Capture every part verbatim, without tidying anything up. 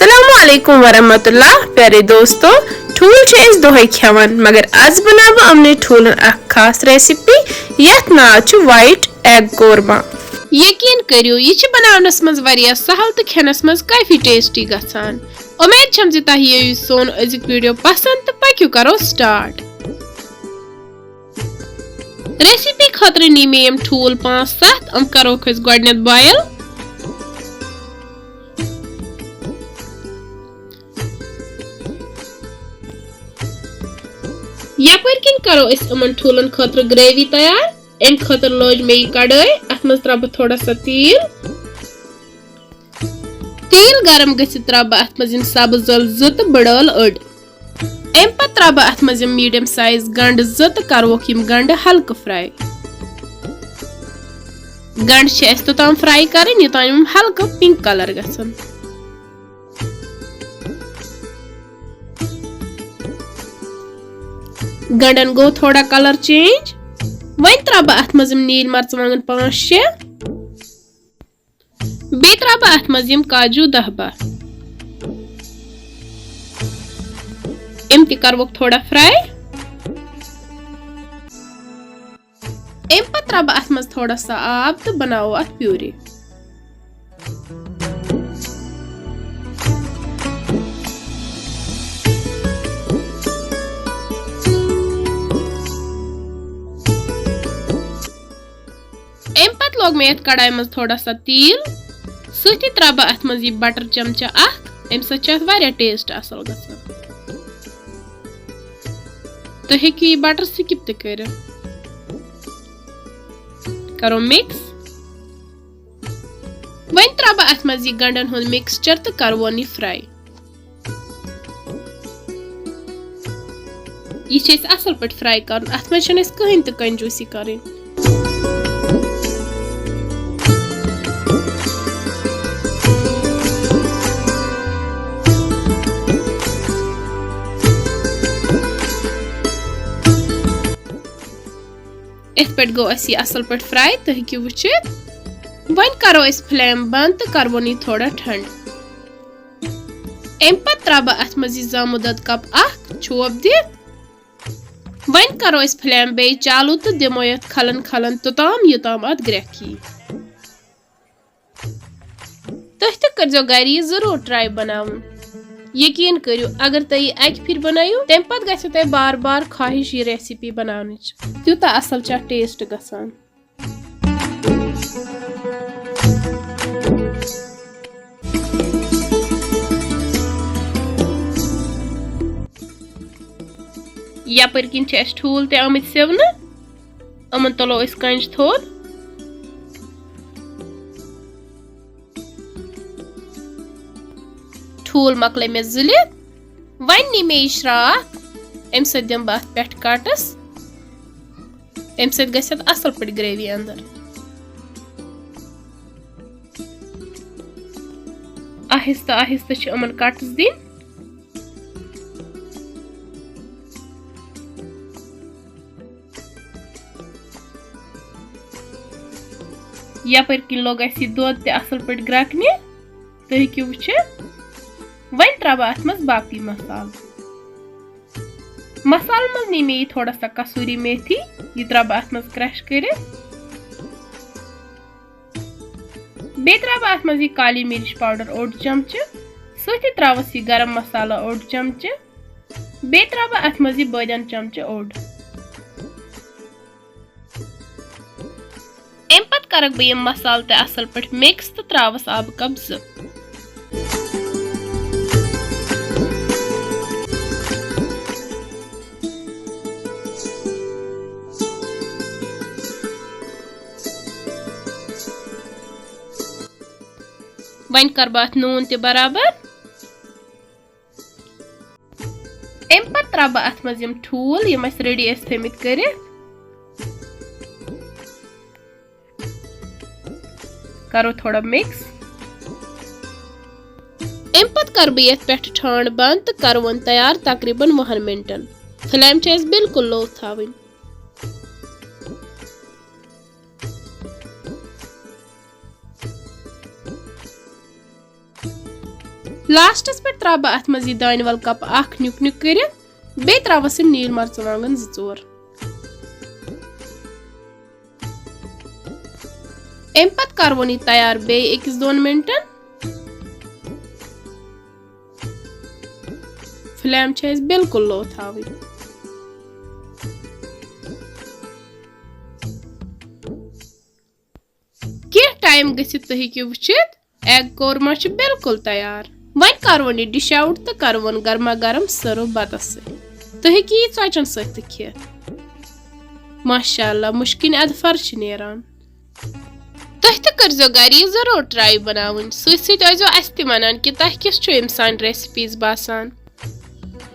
السلام علیکم ورحمۃ اللہ۔ پیارے دوستو، ٹھوٗل چھِ أسۍ دۄہے کھٮ۪وان، مگر از بناوٕ بہٕ یِمنٕے ٹھوٗلن اکھ خاص ریسپی، یتھ ناو چھُ وائٹ ایگ قورما۔ یقین کٔرِو، یہِ چھِ بناونس منٛز واریاہ سہل تہٕ کھٮ۪نس منٛز کافی ٹیسٹی گژھان۔ امید چھم زِ تۄہہِ یِیو یہِ سون أزیُک ویڈیو پسند، تہٕ پٔکِو کرو سٹارٹ۔ ریسپی خٲطرٕ نی مےٚ یِم ٹھوٗل پانٛژھ ستھ، یِم کروکھ أسۍ گۄڈٕنٮ۪تھ بوائل۔ یپٲرۍ کِنۍ کرو أسۍ یِمن ٹھوٗلن خٲطرٕ گریوی تیار۔ امہِ خٲطرٕ لٲج مےٚ یہِ کڑٲے، اتھ منٛز ترٛاوٕ بہٕ تھوڑا سا تیٖل۔ تیٖل گرم گٔژھِتھ ترٛاوٕ بہٕ اتھ منٛز یِم سبٕز ٲلہٕ زٕ تہٕ بٕڑ ٲلہٕ أڑ۔ امہِ پتہٕ ترٛاوٕ بہٕ اتھ منٛز یِم میٖڈیم سایز گنڈٕ زٕ تہٕ کروکھ یِم گنڈٕ ہلکہٕ فراے۔ گنڈٕ چھِ اسہِ توٚتام فراے کرٕنۍ، یوٚتام یِم ہلکہٕ پِنک کلر گژھن۔ گنڈن گوٚو تھوڑا کلر چینج۔ وۄنۍ ترٛاوٕ بہٕ اتھ منٛز یِم نیٖلۍ مرژٕوانٛگن پانٛژھ شےٚ۔ بیٚیہِ ترٛاوٕ بہٕ اتھ منٛز یِم کاجوٗ دَہ باہ۔ یِم تہِ کروکھ تھوڑا فراے۔ امہِ پتہٕ ترٛاوٕ بہٕ اتھ منٛز تھوڑا سا آب تہٕ بناوو اتھ پیوٗری۔ امہِ پتہٕ لوگ مےٚ یتھ کڑایہِ منٛز تھوڑا سا تیٖل، سۭتی ترٛاوٕ بہٕ اتھ منٛز یہِ بٹر چمچہٕ اکھ، امہِ سۭتۍ چھُ اتھ واریاہ ٹیسٹ اصل گژھان۔ تُہۍ ہیٚکِو یہِ بٹر سکپ تہِ کٔرِتھ۔ کرو مکس۔ وۄنۍ ترٛاوٕ بہٕ اتھ منٛز یہِ گنڈن ہُنٛد مکسچر تہٕ کروون یہِ فراے۔ یہِ چھِ اَسہِ اَصٕل پٲٹھۍ فراے کَرُن، اَتھ منٛز چھَنہٕ اَسہِ کٕہٕنۍ تہِ کنجوٗسی کَرٕنۍ۔ یِتھ پٲٹھۍ گوٚو اَسہِ یہِ اَصٕل پٲٹھۍ فراے، تُہۍ ہیٚکِو وٕچھِتھ۔ وۄنۍ کَرو أسۍ فلیم بنٛد تہٕ کَرون یہِ تھوڑا ٹھنٛڈ۔ اَمہِ پتہٕ ترٛاوٕ بہٕ اَتھ منٛز یہِ زامُت دۄد کپ اکھ چھوپ دِتھ۔ وۄنۍ کَرو أسۍ فلیم بیٚیہِ چالوٗ تہٕ دِمو یَتھ کھلن کھلن توٚتام، یوٚتام اَتھ گرٛٮ۪کھ یی۔ تُہۍ تہِ کٔرۍزیو گرِ یہِ ضروٗر ٹراے بناوُن۔ یقیٖن کٔرِو، اگر تُہۍ یہِ اَکہِ پھِرِ بنٲیِو، تَمہِ پتہٕ گژھِ تۄہہِ بار بار خواہش یہِ ریسپی بناونٕچ۔ تیوٗتاہ اَصٕل چھِ اَتھ ٹیسٹ گژھان۔ یپٲرۍ کِنۍ چھِ اَسہِ ٹھوٗل تہِ آمٕتۍ سِونہٕ، یِمن تُلو أسۍ کنجہِ تھوٚد۔ ٹھوٗل مۄکلٲے مےٚ زٕلِتھ، وۄنۍ نی مےٚ یہِ شراکھ، اَمہِ سۭتۍ دِمہٕ بہٕ اَتھ پٮ۪ٹھ کٹس۔ اَمہِ سۭتۍ گژھِ اَتھ اَصٕل پٲٹھۍ گریوی اندر۔ آہستہٕ آہستہٕ چھِ یِمن کٹس دِنۍ۔ یپٲرۍ کِنۍ لوٚگ اَسہِ یہِ دۄد تہِ اَصٕل پٲٹھۍ گرٛٮ۪کنہِ، تُہۍ ہیٚکِو وٕچھِتھ۔ وۄنۍ ترٛاوٕ بہٕ اَتھ منٛز باقٕے مصالہٕ۔ مصالہٕ منٛز نی مےٚ یہِ تھوڑا سا کسوٗری میتھی، یہِ ترٛاوٕ بہٕ اَتھ منٛز کرٛش کٔرِتھ۔ بیٚیہِ ترٛاوٕ بہٕ اَتھ منٛز یہِ کالی مرچ پاوڈر اوٚڑ چمچہٕ، سۭتی ترٛاوَس یہِ گرم مصالہٕ اوٚڑ چمچہٕ، بیٚیہِ ترٛاوٕ بہٕ اَتھ منٛز یہِ بٲدیان چمچہٕ اوٚڑ۔ اَمہِ پتہٕ کرکھ بہٕ یِم مصالہٕ تہِ اَصٕل پٲٹھۍ mix تہٕ ترٛاوَس آبہٕ cup زٕ۔ وۄنۍ کَرٕ بہٕ اَتھ نوٗن تہِ برابر۔ اَمہِ پتہٕ ترٛاوٕ بہٕ اَتھ منٛز یِم ٹھوٗل، یِم اَسہِ ready ٲسۍ تھٲومٕتۍ کٔرِتھ۔ کَرو تھوڑا mix۔ اَمہِ پتہٕ کَرٕ بہٕ یَتھ پٮ۪ٹھٕ ٹھانٛڈ بنٛد تہٕ کَرٕ وۄنۍ تیار تقریباً وُہَن مِنٹَن۔ Flame چھِ اَسہِ بالکل low تھاوٕنۍ۔ لاسٹس پٮ۪ٹھ ترٛاوٕ بہٕ اتھ منٛز یہِ دانہِ ول کپ اکھ نیُک نیُک کٔرِتھ، بیٚیہِ ترٛاوس یِم نیٖلۍ مرژٕوانٛگن زٕ ژور۔ امہِ پتہٕ کرون یہِ تیار بیٚیہِ أکِس دۄن منٹن۔ فلیم چھِ اَسہِ بالکل لو تھاوٕنۍ۔ کینٛہہ ٹایم گٔژھِتھ تُہۍ ہیٚکِو وٕچھِتھ، ایگ کورما چھُ بالکل تیار۔ وۄنۍ کرون یہِ ڈش آوٹ تہٕ کرون گرما گرم سرو بتس سۭتۍ۔ تُہۍ ہیٚکِو یہِ ژۄچن سۭتۍ تہِ کھٮ۪تھ۔ ماشاء اللہ، مُشکِنۍ اظفر چھِ نیران۔ تُہۍ تہِ کٔرزیٚو گرِ یہِ ضروٗر ٹراے بناوٕنۍ، سۭتۍ سۭتۍ ٲسۍزیٚو اَسہِ تہِ ونان کہِ تۄہہِ کِژھ چھو یِم سانہِ ریسپیز باسان۔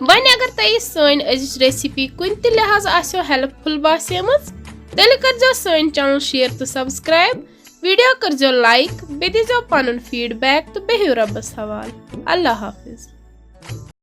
وۄنۍ اگر تۄہہِ سٲنۍ أزِچ ریسپی کُنہِ تہِ لحاظ آسیو ہیلپ فُل باسیمٕژ، تیٚلہِ کٔرزیٚو سٲنۍ چینل شیئر تہٕ سبسکرائب، ویڈیو کٔرزیٚو لائک، بیٚیہِ دیٖزیٚو پنُن فیڈ بیک تہٕ بِہِو رۄبس حوالہٕ۔ اللہ حافظ۔